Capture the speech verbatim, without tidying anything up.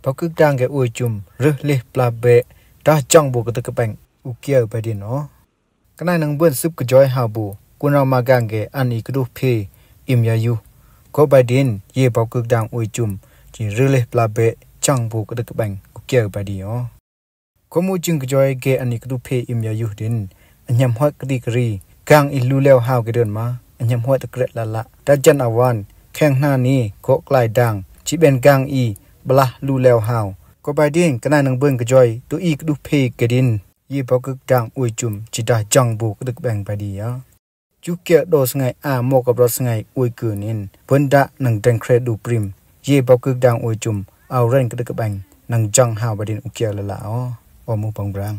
Bau kuk dang ge oi cum, rih lih pla beh, dah jang bu ka dek beng, u kiau Biden o. Kanai nang bun sup ka joi hau bu, kun rau ma gang ge an i kdu phe, im ya yu. Ko Biden, ye bau kuk dang oi cum, ci rih lih pla beh, jang bu ka dek beng, u kiau Biden o. Ko mu jing ka joi ge an i kdu phe im ya yu din, a nyam hoi ka di ka ri, gang i lu leo hau ge dun ma, a nyam hoi ta kret la la. Da jan a wan, kheng hna ni, ko klai dang, ci ben gang i, blah lu leo hau. Ko Biden, kanai nang bun ka joi, tu i kdu phe ge din, ye bau kuk dang oi cum, ci dah jang bu ka dek beng Biden ya. Ju kiau do sngai a mo ka bro sngai oi ku nin, bun da nang deng kre du prim, ye bau kuk dang oi cum, au ren ka dek beng, nang jang hau Biden u kiau la la o, o mu pang brang.